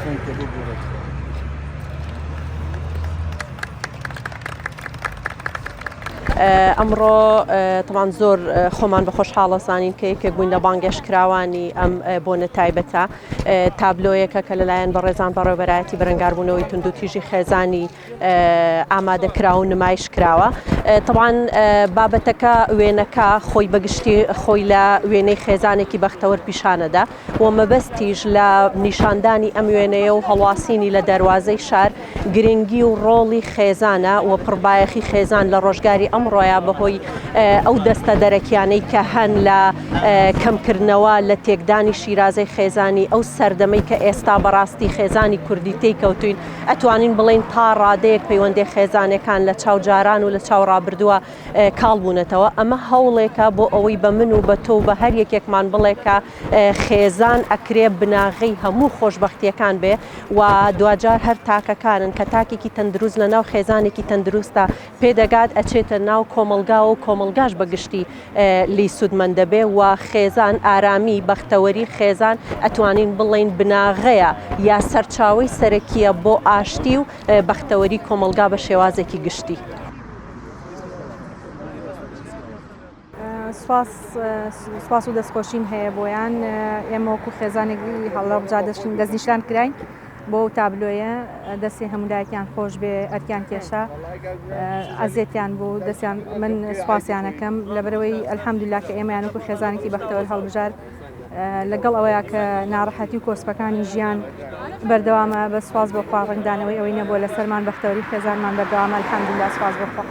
دەستم کە ببورە. ئەمڕۆ تەبعەن زۆر خۆمان بە خۆشحاڵ ئەزانین کە یەکێک بووین لە بانگێشتکراوانی ئەم بۆنە تایبەتە. تابلۆیەکە کە لەلایەن بەڕێزان بەڕێوەبەرایەتی بەرەنگاربوونەوەی توندوتیژی خێزانی ئامادە کراوە و نمایش کراوە. تەبعەن بابەتەکە وێنەکە خۆی بەگشتی خۆی لە وێنەی خێزانێکی بەختەوەر پیشانەدا و مەبەستیش لە نیشاندانی ئەم وێنەیە و هەڵواسینی لە دەروازەی شار گرنگی و ڕۆڵی خێزانە و پڕبایەخی خێزان لە ڕۆژگاری ئەمڕۆیا بەهۆی ئەو دەستە دەرەکیانەی کە هەن لە کەمکردنەوە لە تێکدانی شیرازەی خێزانی ئەو سەردەمەی کە ئێستا بەڕاستی خێزانی کوردی تێی کەوتوین ئەتوانین بڵێین تا ڕادەیەک پەیوەندی خێزانەکان لە چاو جاران و لە چاو ڕابردووە کاڵ بوونەتەوە ئەمە هەوڵێکە بۆ ئەوەی بە من و بە تۆ و بە هەر یەکێکمان بڵێ کە خێزان ئەکرێ بناغەی هەموو خۆشبەختیەکان بێ و دواجار هەر تاکەکانن کە تاکێکی تەندروست لە ناو خێزانێکی تەندروستە پێدەگات ئەچێتە ناو کۆمەڵگاوە و کۆمەڵگاش بە گشتی لێی سوودمەند دەبێ و خێزان ئارامی بەختەوەری خێزان ئەتوانین بڵێین بناغەیە یا سەرچاوەی سەرەکیە بۆ ئاشتی و بەختەوەری کۆمەڵگا بە شێوازێکی گشتی. سوپاس سوپاس و دەستخۆشیم هەیە بۆیان ئێمە وەکو خێزانێکی هەڵەبجە دەستنیشان کراین بۆ ئەو تابلۆیە دەستی هەموو لایەکیان خۆش بێ ئەرکیان کێشا ئەزێتیان بوو دەستیان من سوپاسیانەکەم لەبەرەوەی الحەمدلله کە ئێمەیان وەکو خێزانێکی بەختەوەر هەڵبژارد لەگەڵ ئەوەیە کە ناڕەحەتی و کۆسپەکانی ژیان بەردەوامە بە سوپاس بۆ خوا ڕەنگدانەوەی ئەوەی نەبووە لەسەرمان بەختەوەری خێزانمان بەردەوامە الحەمدلله سوپاس بۆ خوا.